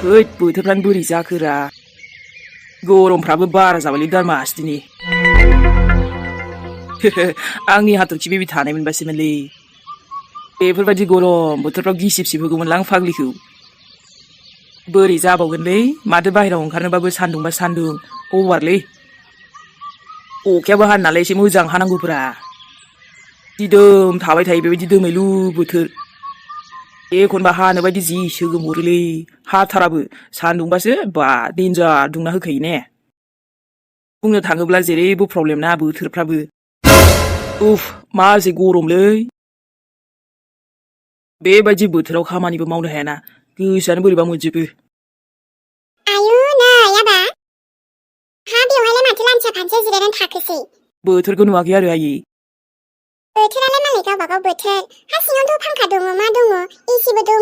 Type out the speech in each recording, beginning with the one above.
Höt बोथोरफ्रानो बोरै जाखोरा गरमफ्राबो बारा जाबायलै दारमास दिनै आंनि हाथरखि बेबि थानाय मोनबासोमोनलै बेफोरबायदि गरम बोथोरफ्राव गिसिब सिबहोगौमोनलां फाग्लिखौ बोरै जाबावगोनलै माथो बाहेरायाव ओंखारनोबाबो सान्दुंबा सान्दुं अभारलै अखायाबो हानो नालाय एसे मोजां हानांगौब्रा दिदोम थाबाय थायो बेबायदि दोमैलु बोथोर एखनबा हानो बायदि जि सोगोम हरोलै हाथाराबो सान्दुंबासो बा देन्जार दुंना होखायो ने बुंनो थाङोब्ला जेरैबो प्रब्लेम ना बोथोरफ्राबो उफ मासे गरमलै बेबायदि बोथोराव खामानिबो मावनो हायाना गोसोआनो बोरैबा मोनजोबो आयु नै आबा हा बेवहायलाय माथो लांथिया फानसे जिरायनानै थाखोसै बोथोरखौ नुवाखै आरो आयै बोथोरालाय मालाय गावबागाव बोथोर हा सिङावथ' फांखा दङ मा दङ एसिबो दङ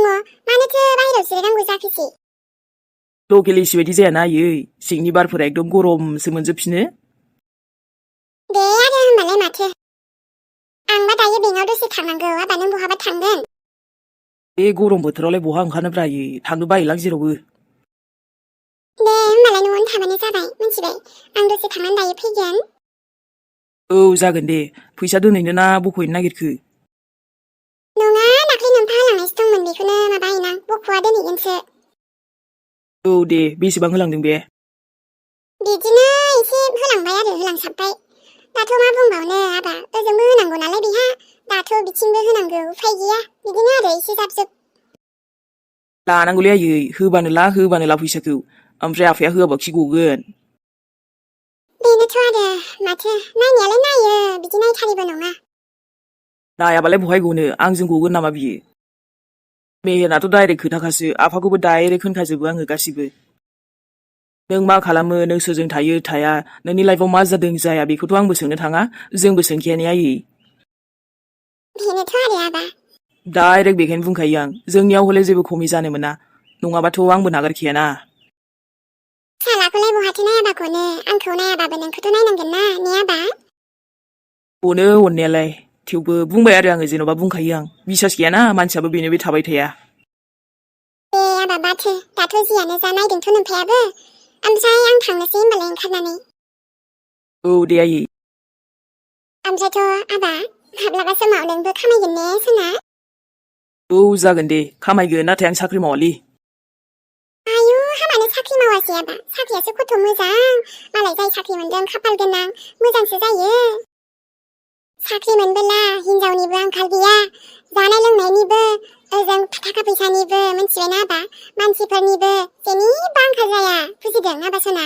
मानोथो बाहेरायाव जिरायनांगौ जाखोसै लकेल एसि बायदि जायाना आयै सिंनि बारफोरा एकदम गरमसो मोनजोबफिनो दे आरो होमबालाय माथो आंबा दायो बेंकआव दसे थांनांगौ आबा नों बहाबा थांगोन बे गरम बोथोरावलाय बहा ओंखारनोब्रा आयै थांनो बायोलां जेरावबो दे होमबालाय न'आवनो थाबानो जाबाय मिथिबाय आं दसे थांनानै दायो फैगोन औ जागोन दे फैसा दोनहैनो ना बख'हैनो नागिरखो नङा दाख्लै नोंफा होलांनायसो दंमोन बेखौनो माबाहैनां बख'आ दोनहैगोनसो औ दे बेसेबां होलांदों बे बिदिनो एसे होलांबाय आरो होलांसाबबाय दाथ' मा बुंबावनो आबा ओजोंबो होनांगौ नालाय बेहा दाथ' बिथिंबो होनांगौ उफाय गैया बिदिनो आरो एसे जाबजोब लानांगौलै आयै होबानो ला फैसाखौ ओमफ्राय आफाया होआबा खि गगोन बेनोथ' आरो माथो नायनायालाय नायो बिदि नायथारिबो नङा नायाबालाय बहाय गनो आंजों गगोन नामा बियो मेहेनाथ' डाइरेक्ट खोथाखासो आफाखौबो डाइरेक्ट होनखाजोबो आङो गासिबो नों मा खालामो नों सोरजों थायो थाया नोंनि लाइफआव मा जादों जाया बेखौथ' आंबो सोंनो थाङा जोंबो सोंखायानो आयै बेनोथ' आरो आबा डाइरेक्ट बेखायनो बुंखायो आं जोंनियाव हले जेबो खमि जानो मोना नङाबाथ' आंबो नागारखायाना फिसालाखौलाय बहाथो नायाबाखौनो आंखौ नायाबाबो नोंखौथ' नायनांगोन ना ने आबा अनो अननायालाय थेवबो बुंबाय आरो आङो जेन'बा बुंखायो आं बिसास गैयाना मानसियाबो बेनो बे थाबाय थाया दे आबा बाथो दाथ' जियानो जा नायदोंथ' नोमफायाबो ओमफ्राय आं थांनोसै होमबालाय ओंखारनानै औ दे आयै ओमफ्रायथ' आबा माब्लाबा समाव नोंबो खामायगोन ने सना औ जागोन दे खामायगोन नाथाय आं साख्रि मावालै आयु हामानो साख्रि मावासै आबा साख्रियासो खथ' मोजां मालाय जाय साख्रि मोनदों खाफाल गोनां मोजांसो जायो साख्रि मोनबोला हिनजावनिबो आंखाल गैया जानाय लोंनायनिबो ओजों थाखा फैसानिबो मिथिबायना आबा मानसिफोरनिबो जेनिबो आंखाल जाया बुजिदों आबा सना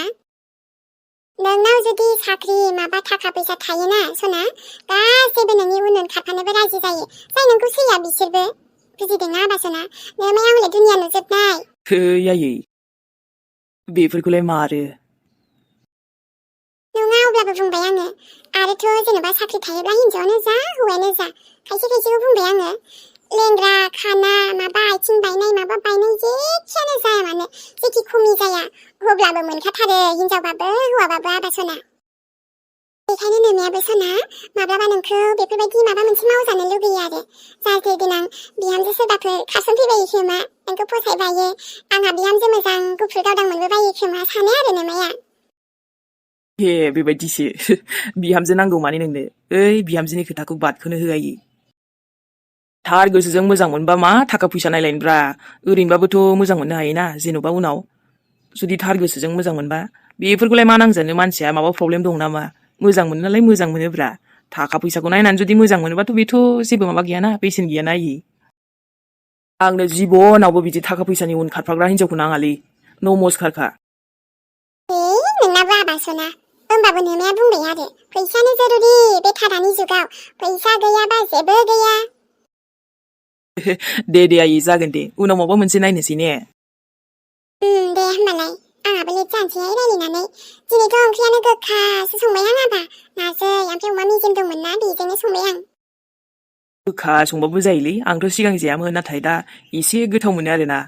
नोंनाव जुदि साख्रि माबा थाखा फैसा थायोना सना गासैबो नोंनि उन उन खारफानोबो राजि जायो जाय नोंखौ सैया बिसोरबो बुजिदोंना आबा सना नोमाया हले दुनिया नुजोबनाय है आयै बेफोरखौलाय मारो नङा अब्लाबो बुंबाय आङो आरोथ' जेनेबा साख्रि थायोब्ला हिनजावानो जा हौवायानो जा खायसे खायसेखौ बुंबाय आङो लेंग्रा खाना माबा आथिं बायनाय माबा बायनाय जेखियानो जाया मानो जेखि खमि जाया अब्लाबो मोनखाथारो हिनजावबाबो हौवाबाबो आबा सना बेखायनो नोमायाबो सना माब्लाबा नोंखौ बेफोरबायदि माबा मोनसे मावजानो लुगैयो आरो जाहाथे देनां बिहामजो सोरबाफोर खारसनफैबायो खोमा नोंखौ फसायबायो आंहा बिहामजो मोजां गुफुर गावदां मोनबोबायो खोमा सानो आरो नोमाया हे बेबायदिसो बिहामजो नांगौ माने नोंनो ओइ बिहामजोनि खोथाखौ बादखौनो होआयै थार गोसोजों मोजां मोनबा मा थाखा फैसा नायलायनोब्रा ओरैनोबाबोथ' मोजां मोननो हायोना जेन'बा उनाव जुदि थार गोसोजों मोजां मोनबा बेफोरखौलाय मा नांजानो मानसिया माबा प्रब्लेम दं नामा मोजां मोनो नालाय मोजां मोनोब्रा थाखा फैसाखौ नायनानै जुदि मोजां मोनोबाथ' बेथ' जेबो माबा गैयाना बेसेन गैयाना आयै आंनो जिबनावबो बिदि थाखा फैसानि उन खारफाग्रा हिनजावखौ नाङालै नमस्कारखा नोंनाबो आबा सना होमबाबो नोमाया बुंबाय आरो फैसायानो जरुरि बे थादानि जुगाव फैसा गैयाबा जेबो गैया दे आयै जागोन दे उनाव माबा मोनसे नायनोसै ने दे होमबालाय आंहाबो लेट जानोसैहाय रायलायनानै दिनैथ' ओंख्रियानो गोखासो संबाय आं आबा नाजै ओमफ्राय अमा मेजेम दंमोन ना बेजोंनो संबाय आं गोखा संबाबो जायोलै आंथ' सिगां जायामोन नाथाय दा एसे गोथाव मोनो आरोना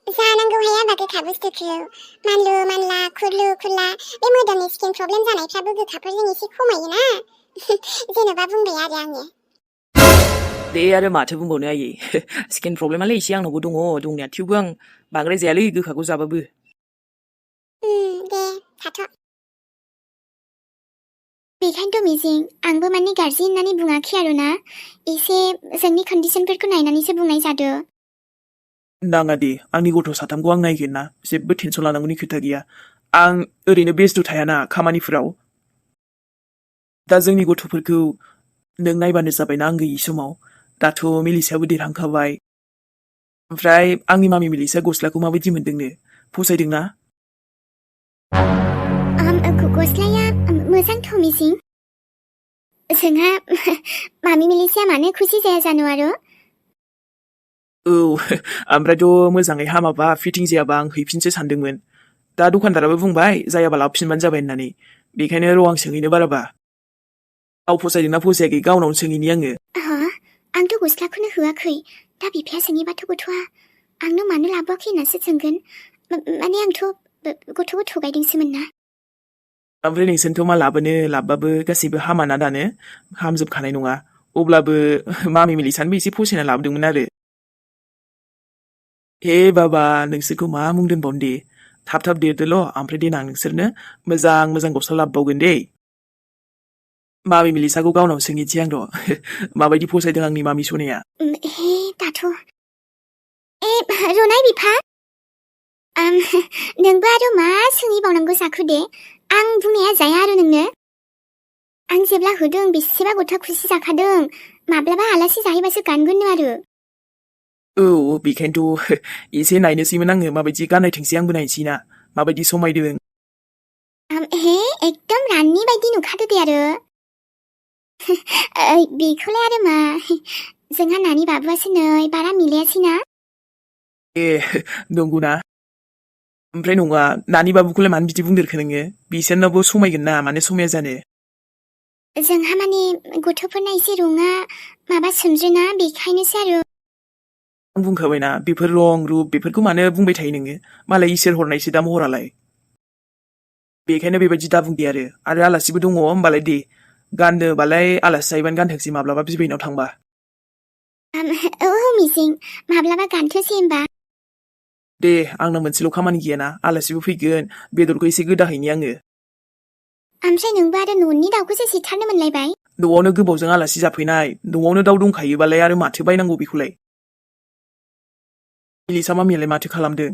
जानांगौहाय आबा गोखा बुस्थुखौ मानलु मानला खुरलु खुरला बे मोदोमनि स्किन प्रब्लेम जानायफ्राबो गोखाफोरजों एसे खमायोना जेन'बा बुंबाय आरो आङो दे आरो माथो बुंबावनो आयै स्किन प्रब्लेमालाय एसे आंनावबो दङ दंनाया थेवबो आं बांद्राय जायालै गोखाखौ जाबाबो दे थाथ' बेखायनोथ' मिजिं आंबो माने गाज्रि होननानै बुङाखै आरोना एसे जोंनि कन्डिशनफोरखौ नायनानैसो बुंनाय जादों नाङा दे आंनि गथ' साथामखौ आं नायगोन ना जेबो टेनसन लानांगौनि खोथा गैया आं ओरैनो बेस्थ' थायाना खामानिफोराव दा जोंनि गथ'फोरखौ नों नायबानो जाबायना आं गैयि समाव दाथ' मिलिसायाबो देरहांखाबाय ओमफ्राय आंनि मामि मिलिसा गस्लाखौ माबायदि मोनदोंनो फसायदोंना गस्लाया मोजांथ' मिजिं जोंहा मामि मिलिसाया मानो खुसि जाया जानो आरो औ ओमफ्रायथ' मोजाङै हामाबा फिटिं जायाबा आं हैफिनसो सानदोंमोन दा दखानदाराबो बुंबाय जायाबा लाबोफिनबानो जाबाय होननानै बेखायनो र' आं सोंहैनो बाराबा गाव फसायदोंना फसायाखै गावनावनो सोंहैनि आङो आंथ' गस्लाखौनो होआखै दा बिफाया सोंहैबाथ' गथ'आ आंनो मानो लाबोआखै होननासो सोंगोन माने आंथ' गथ'खौ थगायदोंसोमोन ना ओमफ्राय नोंसोरथ' मा लाबबाबो गासैबो हामाना दानो हामजोबखानाय नङा अब्लाबो मामि मिलिसानोबो एसे फसायना लाबोदोंमोन आरो हे बाबा नोंसोरखौ मा मुं दोनबावनो दे थाब थाब देरदोल' ओमफ्राय देनां नोंसोरनो मोजां मोजां गस्ला लाबोबावगोन दे मामि मिलिसाखौ गावनाव सोंहैनोसै आं र' माबायदि फसायदों आंनि मामि सनाया हे दाथ' रनाय बिफा नोंबो आरो मा सोंहैबावनांगौ जाखो दे आं बुंनाया जाया आरो नोंनो आं जेब्ला होदों बेसेबा गथ'आ खुसि जाखादों माब्लाबा आलासि जाहैबासो गानगोननो आरो औ बेखायनोथ' एसे नायनोसैमोन आङो माबायदि गाननायथोंसै आंबो नायनोसै ना माबायदि समायदों हे एकदम रानि बायदि नुखादो दे आरो बेखौलाय आरो मा जोंहा नानि बाबुआसो नै बारा मिलायासैना ए नंगौना ओमफ्राय नङा नानि बाबुखौलाय मानो बिदि बुंदेरखो नोङो बिसोरनावबो समायगोन ना मानो समाया जानो जोंहा माने गथ'फोरना एसे रङा माबा सोमज्रोना बेखायनोसो आरो आं बुंखाबायना बेफोर रं रुप बेफोरखौ मानो बुंबाय थायो नोङो मालाय इसोर हरनायसो दा महरालाय बेखायनो बेबायदि दा बुंदे आरो आलासिबो दङ होमबालाय दे गाननोबालाय आलासि जाहैबानो गानथोंसै माब्लाबा बिबैनाव थांबा औ मिजिं माब्लाबा गानथोंसै होमबा दे आंना मोनसेल' खामानि गैयाना आलासिबो फैगोन बेदरखौ एसे गोदाहैनि आङो ओमफ्राय नोंबो आरो न'नि दाउखौसो सिथारनो मोनलायबाय न'आवनो गोबावजों आलासि जाफैनाय न'आवनो दाउ दंखायोबालाय आरो माथो बायनांगौ बेखौलाय मिलिसा मामियालाय माथो खालामदों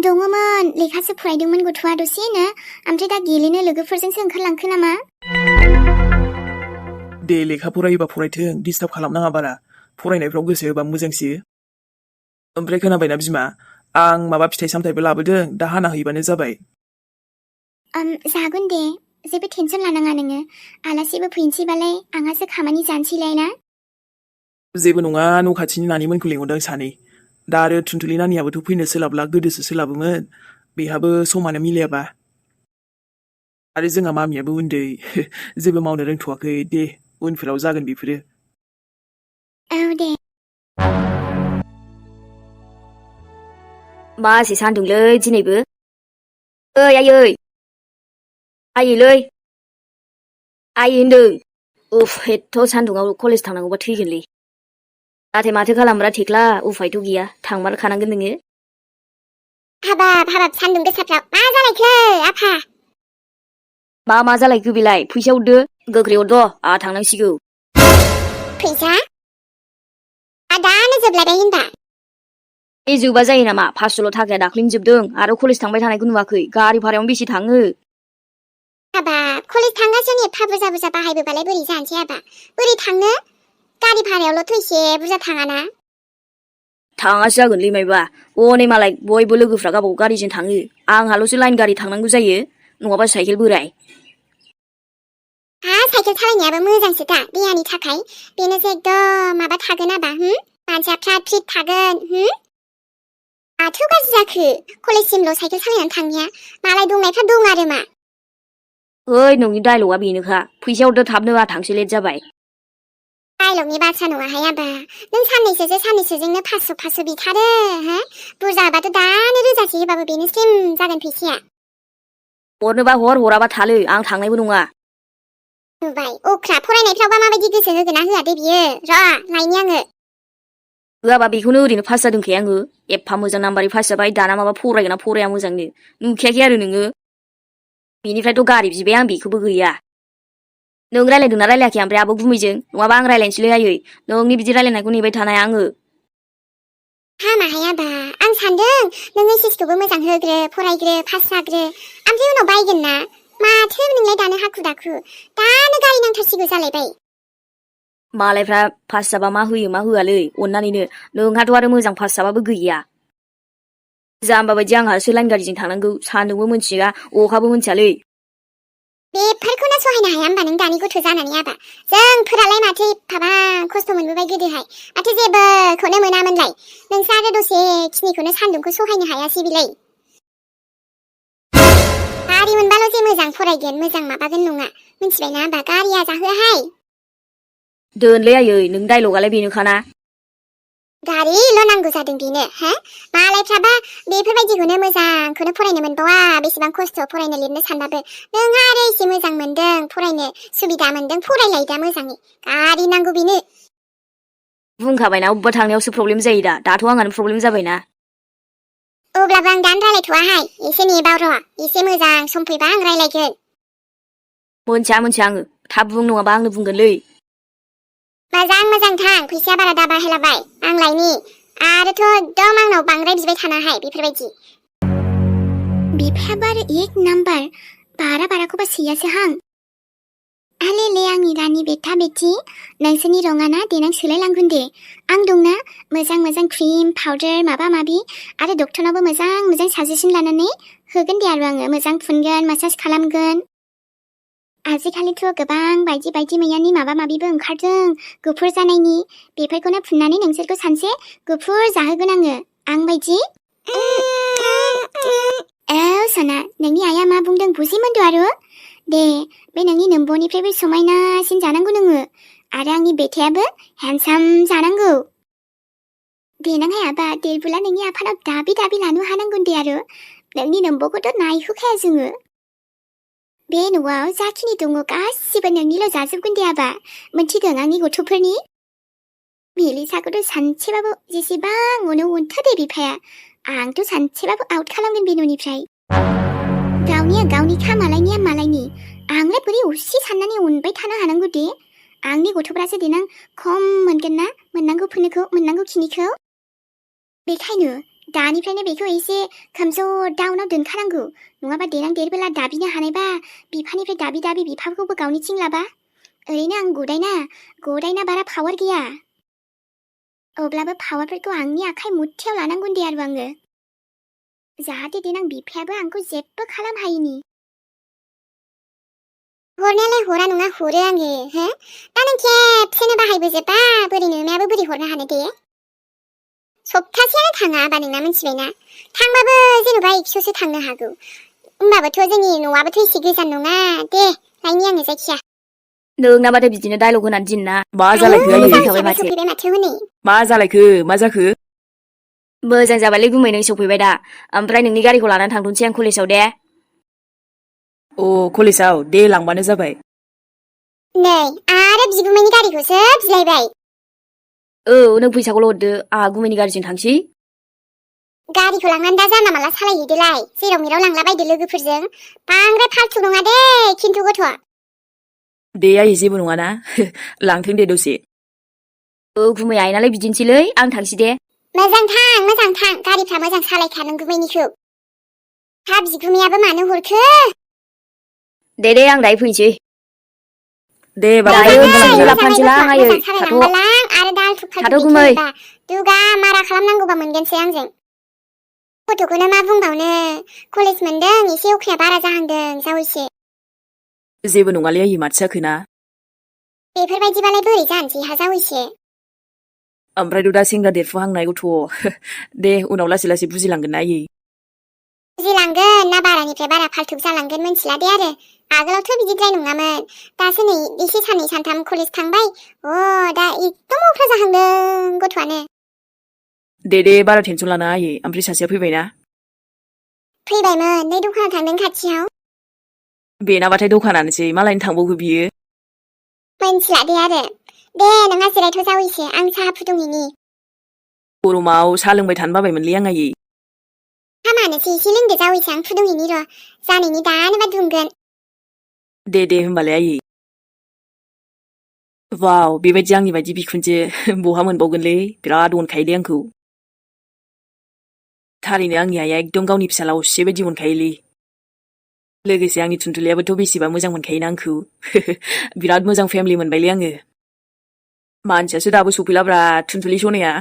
दङमोन लेखासो फरायदोंमोन गथ'आ दसेनो ओमफ्राय दा गेलेनो लोगोफोरजोंसो ओंखारलांखो नामा दे लेखा फरायोबा फरायथों डिस्टार्ब खालामनाङा बारा फरायनायफ्राव गोसो होबा मोजांसो ओमफ्राय खोनाबायना बिमा आं माबा फिथाइ सामथाइबो लाबोदों दा हाना हैबानो जाबाय जागोन दे जेबो टेनसन लानाङा नोङो आलासिबो फैनोसैबालाय आंहासो खामानि जानोसैलाय ना जेबो नङा न' खाथिनि नानिमोनखौ लेंहरदों सानै दा आरो थुनथुलि नानियाबोथ' फैनो सोलाबला गोदोसो सोलाबोमोन बेहाबो समानो मिलायाबा आरो जोंहा मामियाबो उन्दै जेबो मावनो रोंथ'वाखै दे उनफोराव जागोन बेफोरो औ दे मासे सान्दुंलै दिनैबो ओइ आयै आयैलै आयै होन्दों उफ एथ' सान्दुङाव कलेज थांनांगौबा थैगोनलै नाथाय माथो खालामब्रा थेख्ला उफायथ' गैया थांमारखानांगोन नोङो हाबाब सान्दुं गोसाफ्राव मा जालायखो आफा मा जालायखो बेलाय फैसा हरदो गोख्रै हरद' आंहा थांनांसिगौ फैसा दानो जोबलायबाय होनबा बे जोबा जायो नामा 500ल' थाखाया दाख्लैनो जोबदों आरो कलेज थांबाय थानायखौ नुवाखै गारि भारायावनो बेसे थाङो हाबाब कलेज थांगासिनो एफा बुरजा बाहायबोबालाय बोरै जानोसै हाबा बोरै थांनो गारि भारायावल'थ' एसे बुरजा थाङाना थाङासो जागोनलै मायबा हनै मालाय बयबो लोगोफ्रा गावबागाव गारिजों थाङो आंहाल'सो लाइन गारि थांनांगौ जायो नङाबा साइकेल बोराय साइकेल सालायनायाबो मोजांसो दा देहानि थाखाय बेनोसो एकदम माबा थागोन आबा मानसिया फ्रात फ्रिट थागोन माथो गाज्रि जाखो कलेजसिमल' साइकेल सालायनानै थांनाया मालाय दंनायफ्रा दं आरो मा ओइ नोंनि डायलगा बेनोखा फैसा हरदो थाबनो आंहा थांसै लेट जाबाय डायलगनि बाथ्रा नङाहाय आबा नों साननैसोजोंनो 500 बिथारो बुरजाबाथ' दानो रोजासे होबाबो बेनो स्लिम जागोन फैसाया हरनोबा हर हराबा थालै आं थांनायबो नङा नुबाय अख्रा फरायनायफ्रावबा माबायदि गोसो होगोना होआ दे बियो र' लायनि आङो होआबा बेखौनो ओरैनो पास जादोंखाय आङो एफा मोजां नाम्बारै पास जाबाय दाना माबा फरायगोना फराया मोजांनो नुखायाखै आरो नोङो बेनिफ्रायथ' गारि बिबाय आं बेखौबो गैया नों रायलायदोंना रायलायाखै ओमफ्राय आब' गुमैजों नङाबा आं रायलायनोसैलै आयै नोंनि बिदि रायलायनायखौ नेबाय थानाया आङो हामाहाय आबा आं सानदों नों एसएसखौबो मोजां होग्रो फरायग्रो पास जाग्रो ओमफ्राय उनाव बायगोन ना माथो नोंलाय दानो हाखु दाखु दानो गारि नांथारसिगौ जालायबाय मालायफ्रा पास जाबा मा होयो मा होआलै अननानैनो नोंहाथ' आरो मोजां पास जाबाबो गैया जाम्बा बायदि आंहासो लाइन गारिजों थांनांगौ सान्दुंबो मोनथिया अखाबो मोनथियालै बेफोरखौनो सहायनो हाया होमबा नों दानि गथ' जानानै आबा जोंफोरालाय माथो एफाबां खस्थ' मोनबोबाय गोदोहाय माथो जेबोखौनो मोनामोनलाय नोंसो आरो दसेखिनिखौनो सान्दुंखौ सहायनो हायासै बिलाय गारि मोनबाल' जे मोजां फरायगोन मोजां माबागोन नङा मिथिबायना आबा गारिया जाहोआहाय दोनलै आयै नों डाइलगालाय बेनोखाना गारिल' नांगौ जादों बेनो हो मालायफ्राबा बेफोरबायदिखौनो मोजांखौनो फरायनो मोनबावा बेसेबां खस्थ' फरायनो लिरनो सानबाबो नोंहा आरो एसे मोजां मोनदों फरायनो सुबिदा मोनदों फरायलाय दा मोजाङै गारि नांगौ बेनो बुंखाबायना अबेबा थांनायावसो प्रब्लेम जायो दाथ' आंहानो प्रब्लेम जाबायना अब्लाबो आं दानो रायलायथ'वाहाय एसे नेबाव र' एसे मोजां सम फैबा आं रायलायगोन मोनथिया आङो थाब बुं नङाबा आंनो बुंगोनलै मोजां थां फैसाया बारा दा बाहायलाबाय आं लायनि आरोथ' एकदम आंनाव बांद्राय बिबाय थानाहाय बेफोरबायदि बिफायाबो आरो एक नाम्बार बाराखौबा सैयासो हां आलेले आंनि रानि बेथा बेथि नोंसोरनि रङाना देनां सोलायलांगोन दे आं दंना मोजां क्रिम पाउडार माबा माबि आरो डक्टरनावबो मोजां साजेसन लानानै होगोन दे आरो आङो मोजां फुनगोन मासाज खालामगोन आजिखालिथ' गोबां बायदि मैयानि माबा माबिबो ओंखारदों गुफुर जानायनि बेफोरखौनो फुननानै नोंसोरखौ सानसे गुफुर जाहोगोन आं बायदि सना नोंनि आइया मा बुंदों बुजिमोनदो आरो दे बे नोंनि नोम्ब'निफ्रायबो समायनासिन जानांगौ नोङो आरो आंनि बेथायाबो हेन्डसाम जानांगौ देनांहाय आबा देरबोला नोंनि आफानाव दाबि लानो हानांगोन दे आरो नोंनि नोम्ब'खौथ' नायहोखाया जोङो बे न'आव जाखिनि दङ गासिबो नोंनिल' जाजोबगोन दे आबा मोनथिदों आंनि गथ'फोरनि मेलिसाखौथ' सानसेबाबो जेसेबां अनो अनथो दे बिफाया आंथ' सानसेबाबो आउट खालामगोन बे न'निफ्राय गावनिया गावनिखा मालायनिया मालायनि आंलाय बोरै उसे साननानै अनबाय थानो हानांगौ दे आंनि गथ'फ्रासो देनां खम मोनगोन ना मोननांगौ खिनिखौ बेखायनो दानिफ्रायनो बेखौ एसे खोमजोर डाउनाव दोनखानांगौ नङाबा देनां देरबोला दाबिनो हानायबा बिफानिफ्राय दाबि बिफाखौबो गावनिथिं लाबा ओरैनो आं गदायना बारा पावार गैया अब्लाबो पावारफोरखौ आंनि आखाइ मुथियाव लानांगौ दे आरो आङो जाहाथे देनां बिफायाबो आंखौ जेबो खालाम हायिनि हरनायालाय हरा नङा हरो आङो हो दा नों खेबसेनो बाहायबोजोबबा बोरै नोमायाबो बोरै हरनो हानो दे सप्तासेयानो थाङा आबा नोंना मिथिबायना थांबाबो जेन'बा एक्स'सो थांनो हागौ होमबाबोथ' जोंनि न'आबोथ' एसे गोजान नङा दे लायनि आङो जायखिया नोंनाबाथाय बिदिनो डाइलग होनानै दिनना मा जालायखो बुंबाय आयै थाबाय माथो सफैबाय माथो हनै मा जालायखो मा जाखो मोजां जाबायलै गुमै नों सफैबाय दा ओमफ्राय नोंनि गारिखौ लानानै थांथ'नोसै आं कलेजाव दे अ कलेजाव दे लांबानो जाबाय नै आरो बिगुमैनि गारिखौसो बिलायबाय औ नों फैसाखौल' हरदो आंहा गुमैनि गारिजों थांसै गारिखौ लांनानै दा जानला माला सालायहैदोलाय जेराव मेराव लांला बायदो लोगोफोरजों बांद्राय फाल्थु नङा दे खिन्थु गथ'आ दे आयै जेबो नङाना लांथों दे दसे औ गुमै आइनालाय बिदिनोसैलै आं थांसै दे मोजां थां गारिफ्रा मोजां सालायखा नों गुमैनिखौ हा बिगुमैयाबो मानो हरखो दे आं दायो फैनोसै दे बाबु दायो थांगोन फिसाजो आं लाबोफानोसै लां आयै मोजां थाथ' सालायलांबालां आरो दा आल्थु फाल्थु थाथ' गुमै देखायोबा दुगा मारा खालामनांगौबा मोनगोनसै आंजों गथ'खौनो मा बुंबावनो कलेज मोनदों एसे अख्राया बारा जाहांदों जावैसो जेबो नङालै आयै माथो जाखोना बेफोरबायदिबालाय बोरै जानोसै हा जावैसो ओमफ्रायथ' दा सेंग्रा देरफुहांनाय गथ' दे उनाव लासै बुजिलांगोन ना आयै बुजिलांगोन ना बारानिफ्राय बारा फाल्थुक जालांगोन मिथिला दे आरो आगोलावथ' बिदिद्राय नङामोन दासो नै एसे साननै सानथाम कलेज थांबाय दा एकदम अख्रा जाहांदों गथ'आनो दे बारा टेनसन लानाङा आयै ओमफ्राय सासेया फैबायना फैबायमोन नै दखानाव थांदों खाथियाव बेनाबाथाय दखानानोसै मालायनो थांबावखो बियो मोनथिला दे आरो दे नोंहा जिरायथ' जावैसो आं साहा फुदुंहैनि गरमाव साहा लोंबाय थानो बाबायमोनलै आं आयै हामानोसै एसे लोंदो जावैसो आं फुदुंहैनि र' जानायनि दानोबा दुंगोन दे होमबालाय आयै वाव बेबायदि आंनि बायदि बिखुनजो बहा मोनबावगोनलै बिराद अनखायोलै आंखौ थारैनो आंनि आइया एकदम गावनि फिसाला असे बायदि अनखायोलै लोगोसे आंनि थुनथुलियाबोथ' बेसेबा मोजां मोनखायोना आंखौ बिराद मोजां फेमिलि मोनबायलै आङो मानसियासो दाबो सफैलाब्रा थुनथुलि सनाया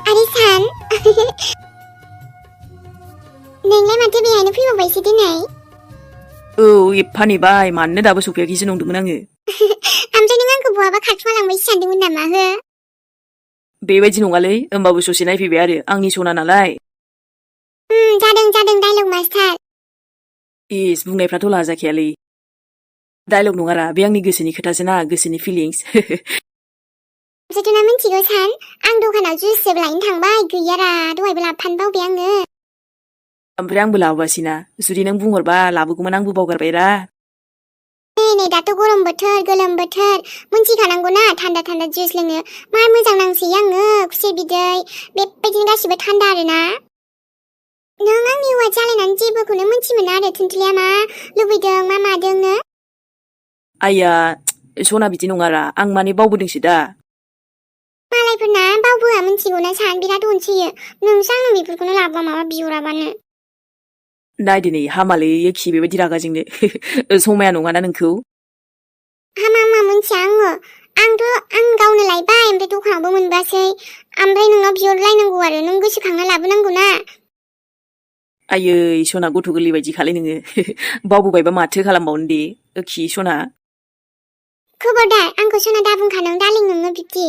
आरे सान नोंलाय माथो बेहायनो फैबावबायसो दिनै औ एफा नेबाय मानो दाबो सफैयाखैसो नंदोंमोन आङो ओमफ्राय नों आंखौ बहाबा खारखुमालांबायसो सानदोंमोन नामा हो बेबायदि नङालै होमबाबो ससे नायफैबाय आरो आंनि सना नालाय जादों डायलग मास्टार इस बुंनायफ्राथ' लाजाखायालै डायलग नङारा बे आंनि गोसोनि खोथासो ना गोसोनि फिलिंस जथुना मिथिगौ सान आं दखानाव जुइसबो लायनो थांबाय गैयारा दहायबो लाबोफानो बावबाय आङो ओमफ्राय आंबो लाबोआसैना जुदि नों बुंहरबा लाबोगौमोन आंबो बावगारबायरा नै दाथ' गरम बोथोर गोलोम बोथोर मिथिखानांगौना थान्दा थान्दा जुइस लोंनो मा मोजां नांसोयो आङो खुसेर बिदै बेबायदिनो गासिबो थान्दा आरोना नों आंनि हौवा जालायनानै जेबोखौनो मिथिमोना आरो थुनथुलिया मा लुबैदों मा मादोंनो आइया सना बिदि नङारा आं माने बावबोदोंसो दा मालायफोरना बावबोआ मिथिगौना सान बिराद अनसोयो नोंसो आंनो बेफोरखौनो लाबोआ माबा बिहराबानो नायदो नै हामालै एखि बेबायदि रागाजोंनो समाया नङाना नोंखौ हामा मिथिया आं गावनो लायबाय ओमफ्राय दखानावबो मोनबासै ओमफ्राय नोंनाव बिहरलायनांगौ आरो नों गोसोखांना लाबोनांगौ ना आयै सना गथ' गोरलै बायदि खालाय नोङो बावबोबायबा माथो खालामबावनो दे एखि सना खबरदार आंखौ सना दा बुंखा नों दालिं नोङो बिब्दि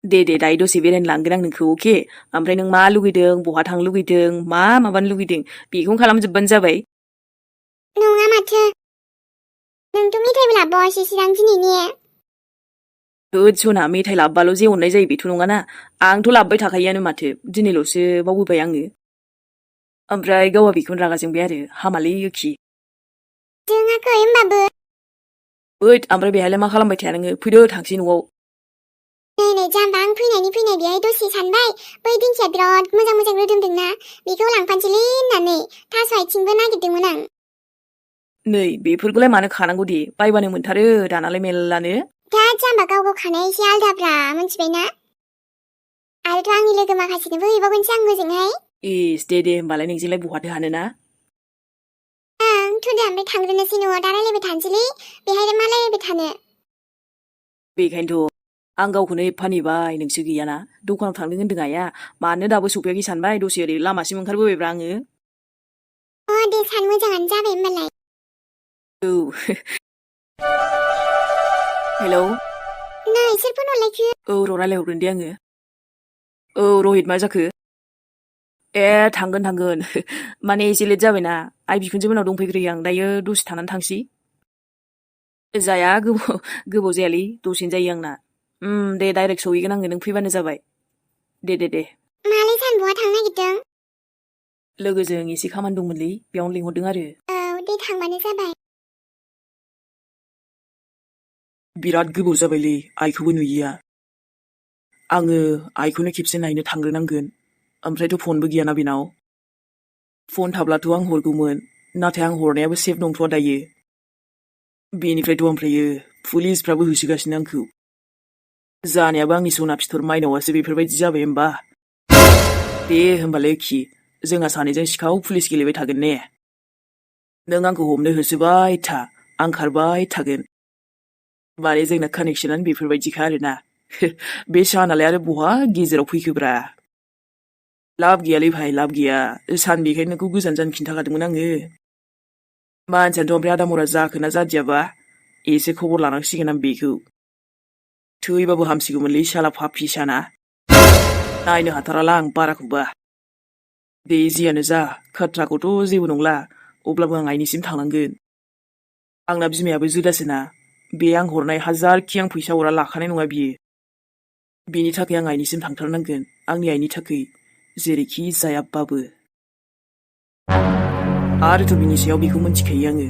दे दायो दसे बेरायनो लांगोन आं नोंखौ अके ओमफ्राय नों मा लुगैदों बहा थांनो लुगैदों मा माबानो लुगैदों बेखौनो खालामजोबबानो जाबाय नङा माथो नोंथ' मेथाइबो लाबोबावासैसोदां दिनैनि होद सना मेथाइ लाबबाल' जे अननाय जायो बेथ' नङाना आंथ' लाबबाय थाखायोआनो माथो दिनैल'सो बावबोबाय आङो ओमफ्राय गावहा बेखौनो रागा जोंबाय आरो हामालै एखि जोङाखै होमबाबो ओइद ओमफ्राय बेहायलाय मा खालामबाय थाया नोङो फैदो थांसै न'आव नै जाम्बा आं फैनाय बेहाय दसे सानबाय बै दिंखिया बिराद मोजां रोदोमदोंना बेखौ लांफानोसैलै होननानै थास' आथिंबो नागिरदोंमोन आं नै बेफोरखौलाय मानो खानांगौ दे बायबानो मोनथारो दानालाय मेल्लानो दा जाम्बा गाव खानाया एसे आलदाब्रा मिथिबायना आरोथ' आंनि लोगो माखासेनोबो हैबावगोनसै आं हजोंहाय इस दे होमबालाय नोंजोंलाय बहाथो हानोना थुदो ओमफ्राय थांग्रोनोसै न'आव दा रायलायबाय थानोसैलै बेहाय मा रायलायबाय थानो बेखायनोथ' आं गावखौनो एफा नेबाय नोंसो गैयाना दखानाव थांनो होन्दों आइया मानो दाबो सफैयाखै सानबाय दसे ओरै लामासिम ओंखारबोबायब्रा आङो दे सान मोजाङानो जाबाय होमबालाय औ हेलौ नै सोर फन हरलायखो औ र' रायलायहरगोन दे आङो औ रहित मा जाखो ए थांगोन माने एसे लेट जाबायना आइ बिखुनजो मोनाव दंफैग्रोयो आं दायो दसे थानानै थांसै जाया गोबाव जायालै दसेनो जायो आंना दे डाइरेक्ट सहैगोन आङो नों फैबानो जाबाय दे मालाय सान बहा थांनो नागिरदों लोगोजों एसे खामानि दंमोनलै बेयावनो लिंहरदों आरो औ दे थांबानो जाबाय बिराद गोबाव जाबायलै आइखौबो नुयिया आङो आइखौनो खेबसे नायनो थांग्रोनांगोन ओमफ्रायथ' फनबो गैयाना बेनाव फन थाब्लाथ' आं हरगौमोन नाथाय आं हरनायाबो सेफ नंथ'आ दायो बेनिफ्रायथ' ओमफ्रायो पुलिसफ्राबो होसोगासिनो आंखौ जानायाबो आंनि सना फिथर माइनावासो बेफोरबायदि जाबाय होमबा दे होमबालाय एखि जोंहा सानैजों सिखाव पुलिस गेलेबाय थागोन ने नों आंखौ हमनो होसोबाय था आं खारबाय थागोन माने जोंना कानेक्सनानो बेफोरबायदिखा आरोना बे सानालाय आरो बहा गेजेराव फैखोब्रा लाब गैयालै भाइ लाब गैया सान बेखायनो नोंखौ गोजान जानो खिन्थाखादोंमोन आङो मानसियानोथ' ओमफ्राय आदामरा जाखोना जादियाबा एसे खबर लानांसिगोन आं बेखौ थैबाबो हामसिगौमोनलै साला फाफि साना नायनो हाथाराला आं बाराखौबा दे जियानो जा खाथ्राखौथ' जेबो नंला अब्लाबो आं आइनिसिम थांनांगोन आंना बिमायाबो जुदासोना बे आं हरनाय हाजारखि आं फैसा हरा लाखानाय नङा बियो बेनि थाखाय आं आइनिसिम थांथारनांगोन आंनि आइनि थाखाय जेरैखि जायाबाबो आरोथ' बिनि सायाव बेखौ मोनथिखायो आङो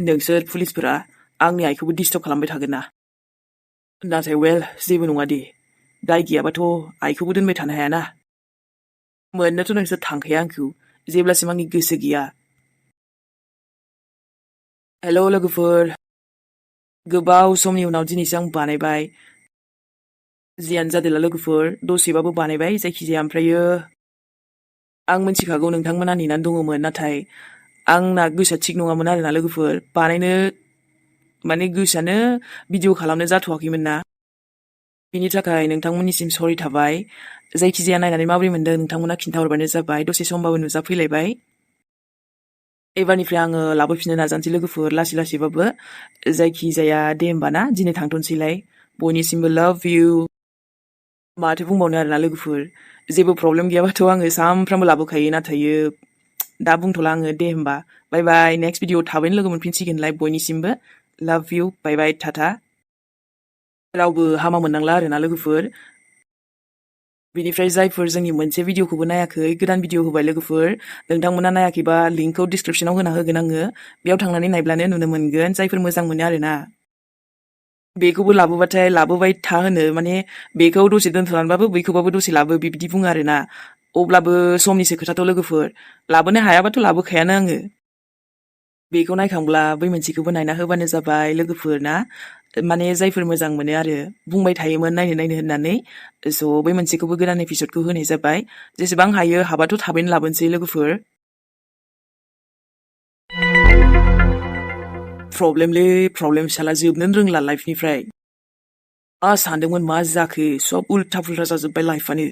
नोंसोर पुलिसफोरा आंनि आइखौबो डिस्टार्ब खालामबाय थागोन ना नाथाय वेल जेबो नङा दे दाय गैयाबाथ' आइखौबो दोनबाय थानो हायाना मोननोथ' नोंसोर थांखाया आंखौ जेब्लासिम आंनि गोसो गैया हेल' लोगोफोर गोबाव समनि उनाव दिनैसो आं बानायबाय जियानो जादोला लोगोफोर दसेबाबो बानायबाय जायखिजाया ओमफ्रायो आं मिथिखागौ नोंथांमोना नेनानै दङमोन नाथाय आंना गोसोआ थिग नङामोन आरोना लोगोफोर बानायनो माने गोसोआनो भिडिअ खालामनो जाथ'वाखैमोन ना बिनि थाखाय नोंथांमोननिसिम सरि थाबाय जायखिजाया नायनानै माबोरै मोनदों नोंथांमोना खिन्थाहरबानो जाबाय दसे समबाबो नुजाफैलायबाय एबारनिफ्राय आङो लाबोफिननो नाजानोसै लोगोफोर लासै लासैबाबो जायखिजाया दे होमबा ना दिनै थांथ'नोसैलाय बयनिसिमबो लाभ इउ माथो बुंबावनो आरोना लोगोफोर जेबो प्रब्लेम गैयाबाथ' आङो सामफ्रामबो लाबोखायो नाथायो दा बुंथ'ला आङो दे होमबा बाय बाय नेक्स्ट भिडिअ थाबैनो लोगो मोनफिनसिगोनलाय बयनिसिमबो लाभ इउ बाय बाय टाटा रावबो हामा मोननांला आरोना लोगोफोर बिनिफ्राय जायफोर जोंनि मोनसे भिडिअखौबो नायाखै गोदान भिडिअ होबाय लोगोफोर नोंथांमोना नायाखैबा लिंकखौ डिसक्रिपसनाव होना होगोन आङो बेयाव थांनानै नायब्लानो नुनो मोनगोन जायफोर मोजां मोनो आरोना बेखौबो लाबोबाथाय लाबोबाय था होनो माने बेखौ दसे दोनथ'नानैबाबो बैखौबाबो दसे लाबो बिदि बुङो आरोना अब्लाबो समनिसो खोथाथ' लोगोफोर लाबोनो हायाबाथ' लाबोखायानो आङो बेखौ नायखांब्ला बै मोनसेखौबो नायना होबानो जाबाय लोगोफोर ना माने जायफोर मोजां मोनो आरो बुंबाय थायोमोन नायनो होननानै स' बै मोनसेखौबो गोदान एपिसडखौ होनाय जाबाय जेसेबां हायो हाबाथ' थाबैनो लाबोनोसै लोगोफोर प्रब्लेम साला जोबनोनो रोंला लाइफनिफ्राय सानदोंमोन मा जाखो सब उल्था पुल्था जाजोब्बाय लाइफआनो